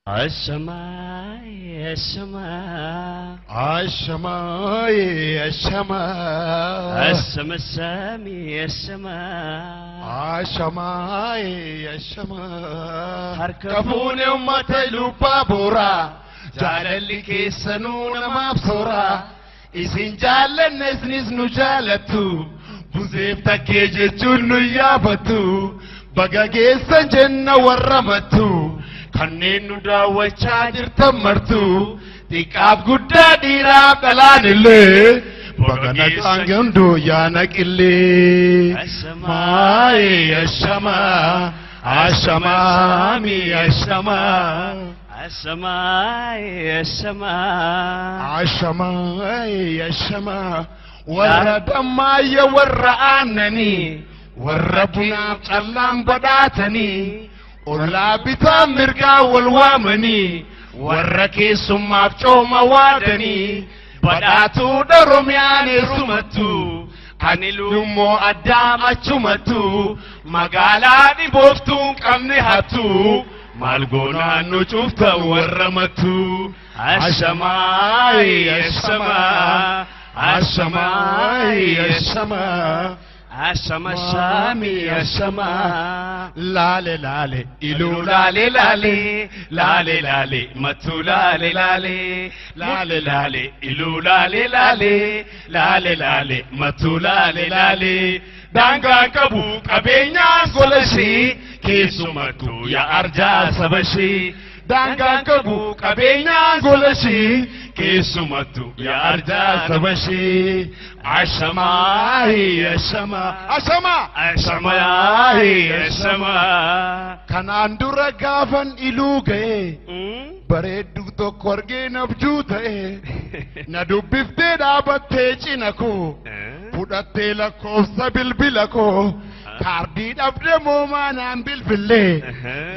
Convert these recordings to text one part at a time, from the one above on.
Ashamaa ashamaa. Ashamaa ashamaa. Ashama shaamii ashamaa. Ashamaa ashamaa. Harka fuune uummata lubbaa booraa. Jaalalli keessanuu namaaf sooraa. Isin jaallanna isinis nu jaalattu. Buzeef takkee jechuun nu yaafattu. Baga geessan jenna warra mattu. Kanneen nu daawwachaa jirtan martu. Xiqqaaf guddaa dhiiraaf dhalaan illee. Baga nagaan ganduu yaana qillee. Maayee ashamaa. Ashamaa mi ashamaa. Ashamaa ashamaa. Ashamaa ashamaa. Warra dammaayya warra aannanii. Warra bunaaf callaan badhaatanii. Ollaa bitaa mirgaa wal waamanii. Warra keessummaaf cooma waadanii. Badhaatuudha Oromiyaan eessumattu. Ani Lummoo addaam achumattu. Magaalaa dhibooftuu hin qabne hattu. Maal goonaan nu cufta warra mattu. Ashamaa ashamaa. Ashamaa ashamaa. Ashama shaamii ashamaa. Laale laale iluu laale laale laale laale mattu laale laale laale laale iluu laale laale laale laale mattu laale laale daangaa qabu qabeenyaan gola ishee keessumattuu yaa arjaa saba ishee. Daangaa qabu qabeenyaan gola ishee keessumattuu yaa arjaa saba ishee. Ashamaa ashamaa ashamaa ashamaa ashamaa. Kanaan dura gaafan iluu ga'e bareedduu tokko argee nabjuu ta'e na dubbiftee dhaabattee cina koo fudhattee lakkoofsa bilbila koo kaardii dhabdee moomaa naan bilbillee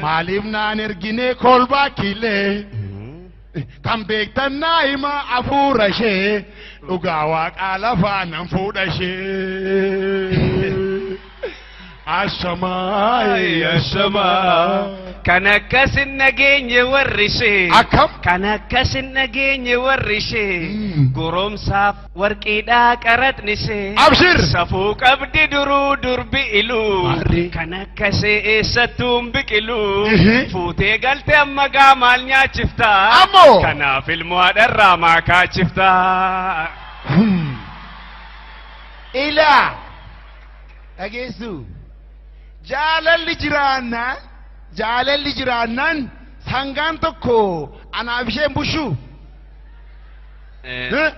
maaliif naan erginee kolbaa kiilee kan beektan naa himaa hafuura ishee dhugaa waaqaa lafaa nan fuudha ishee. Ashamaa ashamaa. Kan akkas hin nageenye warri ishee. Akkam? Kan akkas hin nageenye warri ishee. Goromsaaf warqiidhaa qaraxni ishee. Abshir! Safuu qabdi duruu durbi iluu. Maarree. Kan akkasii eessattuu hin biqiluu. Ihi. Fuutee galte amma gaa maal nyaachifta? Ammoo. Kanaaf ilmoo haadharraa maa kaachifta? Ilaa dhageessu jaalalli jiraannaan jaalalli jiraannaan sangaan tokko anaaf isheen bushu.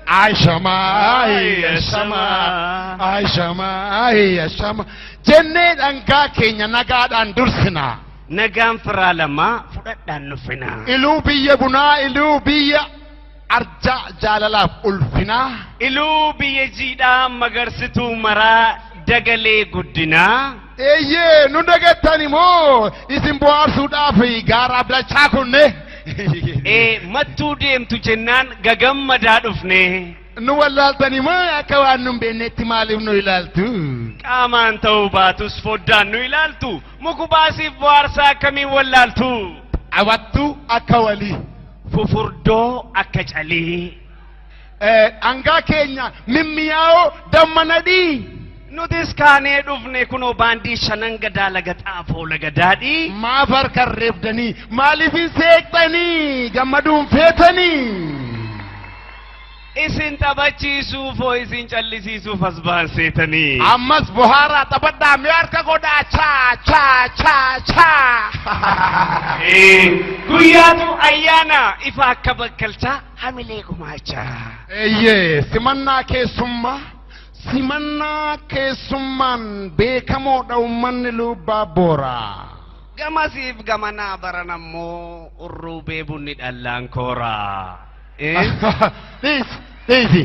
Ashamaa ashamaa ashamaa ashamaa jennee dhangaa keenya nagaadhaan dursina. Nagaan firaa lamaa fudhadhaan nuffina. Iluu biyya bunaa iluu biyya arjaa jaalalaaf ulfinaa. Iluu biyya jiidhaa magarsituu maraa dagalee guddinaa. Eeyyee nu dagattan immoo isin bohaarsuudhaaf gaara abdachaa kunne. Ee mattuu deemtu jennaan gagammadaa dhufne. Nu wallaaltan immoo akka waan nu hin beeknetti maaliif nu ilaaltu? Qaamaan ta'uu baatus foddaan nu ilaaltu. Muku baasiif bohaarsaa akkamiin wallaaltu? Abattuu akka walii. Fufurdoo akka calii. Dhangaa keenya mimmiyaa'oo damma nadhii. Nutis kaanee dhufne kunoo baandii shanan gadaa laga xaafoo laga daadhii. Maaf harka reebdanii maaliif hin seeqxanii gammaduun feetanii? Isin taphachiisuuf hoo isin callisiisuuf as ba'an seetanii. Ammas bohaaraa taphadhaa mee harka godhaa chaa chaa chaa chaa. Guyyaatu ayyaana ifa akka bakkalchaa hamilee gumaachaa. Eeyyee simannaa keessummaa simannaa keessummaan beekamoodha uummanni lubbaa booraa. Gamasiif gamanaa baran ammoo urruubee bunni dhallaan kooraa. Dhiisi dhiisi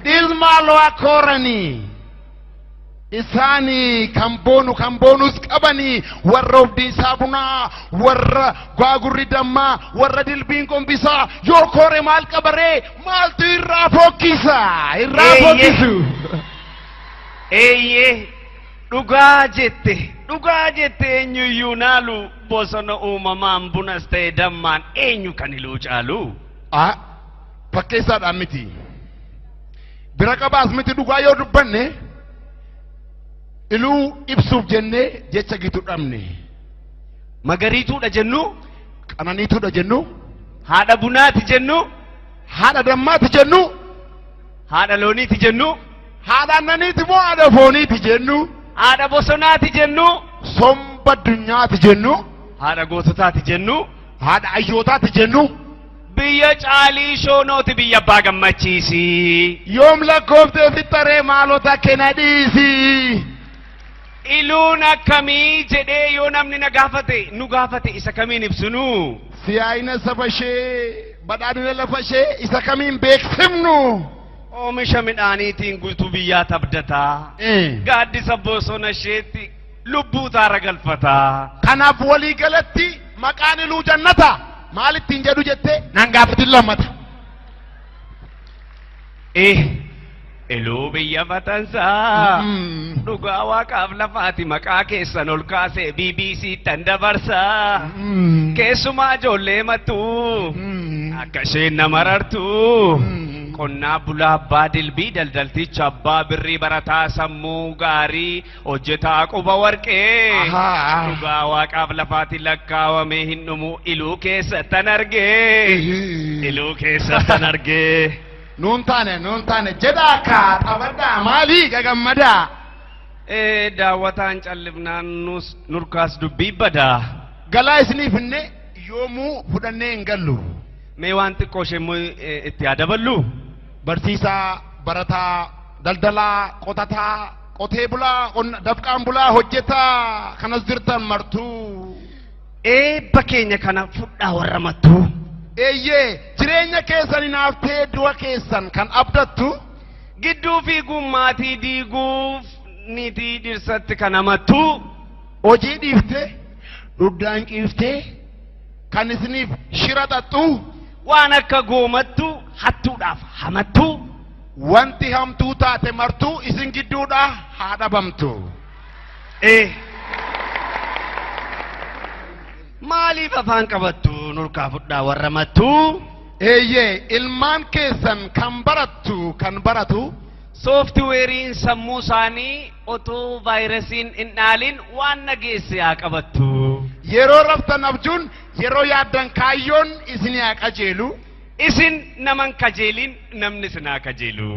dhiis maaloo akkooranii. Isaanii kan boonu kan boonus qabanii warra obdiisaa bunaa warra gaagurri dammaa warra dilbiin qombisaa yoo koore maal qabaree maaltu irraa fokkisa irraa Eeyyee. fokkisu. Eeyyee dhugaa jette Dhugaa jette eenyuyyuu naalu bosona uumamaan bunas ta'e dammaan eenyu kan Iluu caalu? Fakkeessaadhaan miti. Bira qabaas miti dhugaa yoo dubbanne Iluu ibsuuf jennee jecha gitu dhabne. Magariituudha jennu? Qananiituudha jennu? Haadha bunaati jennu? Haadha dammaati jennu? Haadha looniiti jennu? Haadha aannaniiti moo haadha fooniiti jennu? Haadha bosonaati jennu? Somba addunyaati jennu? Haadha goototaati jennu? Haadha hayyootaati jennu? Biyya caalii shoonooti biyya abbaa gammachiisi. Yoom lakkooftee fixxaree maalota kenna dhiisi. Iluun akkamii jedhee yoo namni na gaafate nu gaafate isa kamiin ibsinu? Siyaayina saba ishee badhaadhina lafa ishee isa kamiin beeksifnu? Oomisha midhaaniitiin guutuu biyyaa tabdataa. Gaaddisa bosona isheetti lubbuu taara galfataa. Kanaaf walii galatti maqaan Iluu jannata maal ittiin jedhu jettee nan gaafatin lammata. Iluu biyya fatansaa. Dhugaa waaqaaf lafaati maqaa keessan ol kaasee BBC tan dabarsaa. Keessumaa ijoollee mattuu. Akka isheen nama rartu. Qonnaa bulaa abbaa dilbii daldalticha abbaa birrii barataa sammuu gaarii hojjetaa quba warqee. Dhugaa waaqaaf lafaati lakkaawamee hin dhumu Iluu keessa tan argee. Iluu keessa tan argee. Nuun taane jedhaa kaa taphadhaa maalii gagammadaa. Daawwataan callifnaan nurkaas dubbii badaa. Galaa isiniif hinne yoomuu fudhannee hin gallu. Mee waan xiqqoo ishee immoo itti haa daballu. Barsiisaa, barataa, daldalaa, qotataa, qotee bulaa, dafqaan bulaa, hojjetaa kanas jirtan martuu. Eebba keenya kana fudhaa warra mattuu. Eeyyee jireenya keessan hinaaftee du'a keessan kan abdattu. Gidduu fiiguun maatii diiguuf niitii dhirsatti kan hamattu. Hojii dhiiftee dhugdaan ciiftee kan isiniif shira xaxxu. Waan akka goomattu hattuudhaaf hamattu. Wanti hamtuu taate martuu isin gidduudhaa haa dhabamtu. Maaliif afaan qabattu nurkaa fudhaa warra mattu? Eeyyee ilmaan keessan kan barattu kan baratu. Sooftiweeriin sammuu isaanii otoo vaayirasiin hin dhaalin waan nageesse haa qabattu. Yeroo raftan abjuun yeroo yaaddan kaayyoon isin haa qajeelu. Isin naman kajeelin namni isin haa kajeelu.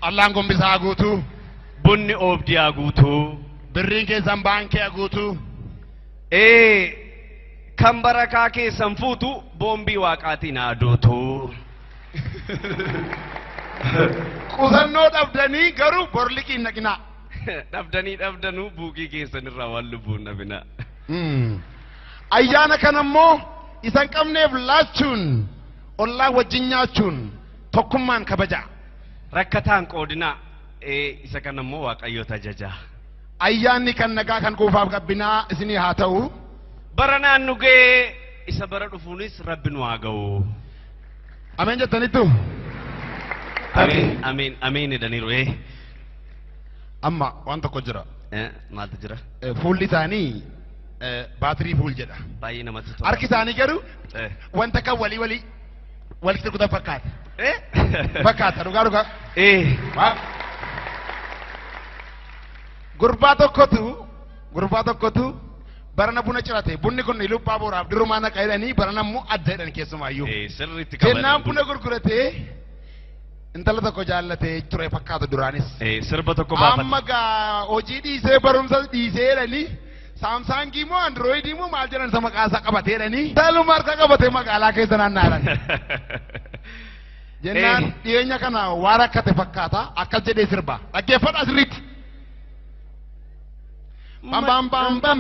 Callaan gombisaa haa guutu. Bunni oobdii haa guutu. Birriin keessan baankii haa guutu. Kan barakaa keessan fuutu boombii waaqaatiin haa duutu. Qusannoo dhabdanii garuu borliqiin naqinaa. Dhabdanii dhabdanuu buukii keessan irraa waan lubbuun dhabinaa. Ayyaana kana immoo isan qabneef laachuun ollaa wajjin nyaachuun tokkummaan kabaja. Rakkataan qoodinaa isa kana immoo waaqayyoota ajaja. Ayyaanni kan nagaa kan quufaaf qabbinaa isinii haa ta'u. Bara naannu ga'ee isa bara dhufuunis rabbi nu haa ga'u. Ameen jettanittu? Ameen ameen ameen jedhaniiru. Amma waan tokko jira. Maaltu jira? Fuulli isaanii baatirii fuul jedha. Baay'ee namatti tola. Harki isaanii garuu wanta kan walii walii walitti rukutan fakkaata. Fakkaata dhugaa dhugaa. Gurbaa tokkotu barana buna cirate bunni kun Iluu Abbaa Booraaf durumaa naqa jedhanii barana immoo adda jedhan keessumaayyuu. Sirriitti qaban. Jennaan buna gurguratee intala tokko jaallatee ture fakkaata duraanis. Sirba tokko baafata. Amma gaa hojii dhiisee barumsa dhiisee jedhanii Saamsaangii moo Androoyidii moo maal jedhan isa maqaa isaa qabatee jedhanii taluma harka qabatee magaalaa keessa naanna'an. Jennaan dhiyeenya kana waan rakkate fakkaata akkas jedhee sirba. Dhaggeeffadha sirriitti. Bam bam bam bam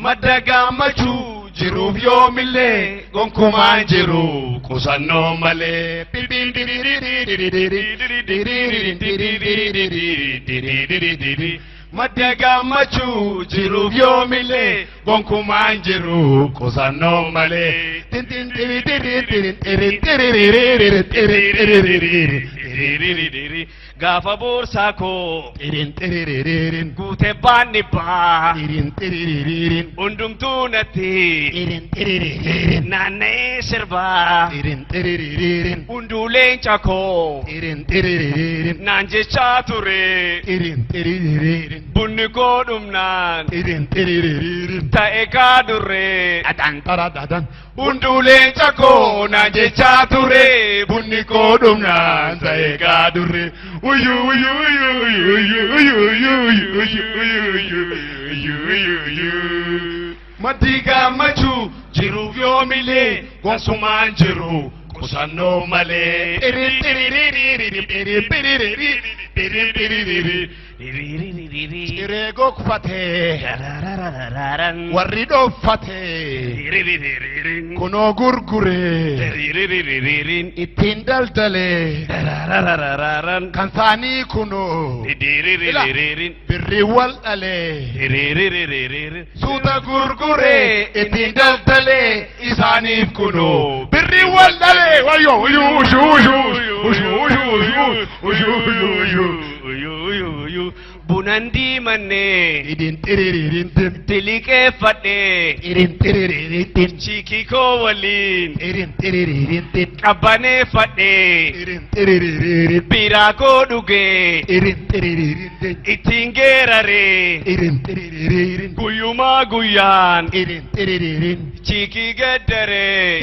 Madda gammachuu jiruuf yoomillee gonkumaan jiru qusannoo malee. Madda gammachuu jiruuf yoomillee gonkumaan jiru qusannoo malee. Gaafa boorsaa koo. Xirin xiriririn. Guutee baanni baa. Xirin xiriririn. Hundumtuu natti. Xirin xiriririn. Naanna'ee sirbaa. Xirin xiriririn. Hunduu leenca koo. Xirin xiriririn. Naan jechaa ture. Xirin xiriririn. Bunni koo dhumnaan. Xirin xiriririn. Ta'e kaadurree. Dhadhaan tara dhadhaan. Hunduu leenca koo naan jechaa ture. Bunni koo dhumnaan ta'e kaadurree. Uyyuu uyyuu uyyuu uyyuu uyyuu uyyuu uyyuu uyyuu uyyuu uyyuu uyyuu. Maddi gammachuu jiruuf yoomilee gosumaan jiru qusannoo malee. Xirin xiriririn xirin xiriririn xirin xiriririn. Ciree gogfatee warri dhooffatee kunoo gurguree ittiin daldalee kan saanii kunoo birrii wal dhalee suuta gurguree ittiin daldalee isaaniif kunoo birrii wal dhalee wayyoo uyyuu ushuu ushuu ushuu ushuu ushuu ushuu ushuu. Bunan diimannee Idin xiriririntin tiliqeeffadhee irin xiriririntin chiikii koo waliin irin xiriririntin qabbaneeffadhee irin xiriririn biiraa koo dhugee irin xiriririntin ittiin geeraree irin xiriririn guyyumaa guyyaan irin xiriririn chiikii gaddaree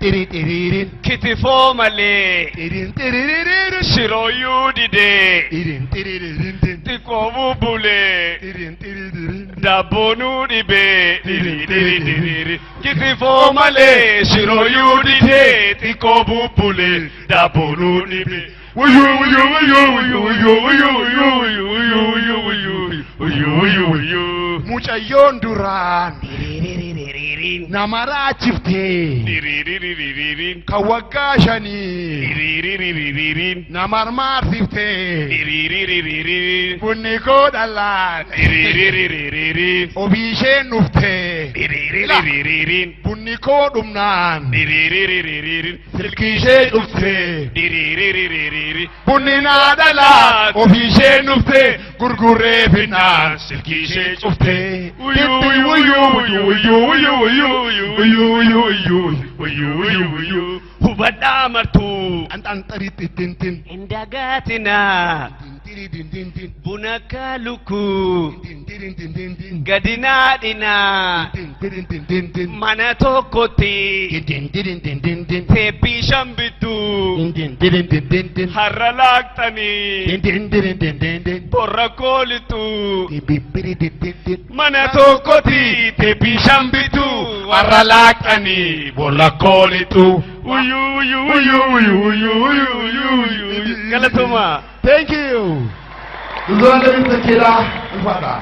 irin xiriririn kitifoo malee irin xiriririn shirooyyuu didee irin xiriririntin xiqqoo bubbulee irin xiriririn daabboonuu dhibee kitifoo malee shirooyyuu didee xiqqoo bubbulee daabboonuu dhibee. Uyyuu uyyuu uyyuu uyyuu uyyuu uyyuu uyyuu uyyuu uyyuu uyyuu uyyuu uyyuu uyyuu. Mucayyoon duraan nama raachiftee kan waggaa 5 nama armaarsiftee bunni koo dhalaan ofii isheen dhuftee bunni koo dhumnaan silkii ishee dhuftee bunni naa dhalaa ofii isheen dhuftee gurgurree finnaan silkii ishee cuftee. Uyyuu uyyuu uyyuu uyyuu uyyuu uyyuu uyyuu uyyuu uyyuu uyyuu uyyuu uyyuu. Hubadhaa martuu. Anxanxaritittintin. Indagaatinaa. Tintiridintintin. Buna akka lukkuu. Tintiridintintin. Gadi naadhinaa. Tintiridintintin. Mana tokkotti. Tintiridintintin. Teeppii shan bittuu. Tintiridintintin. Har'a laaqxanii. Tintiridintintin. Borra koolittuu. Bibbiridintintin. Mana tokkotti teeppii shan bittuu. Har'a laaqxanii. Borra koolittuu. Uyyuu uyyuu uyyuu uyyuu uyyuu uyyuu uyyuu uyyuu. Galatoomaa. Thank you. Luzon David Takeda, Ulfata.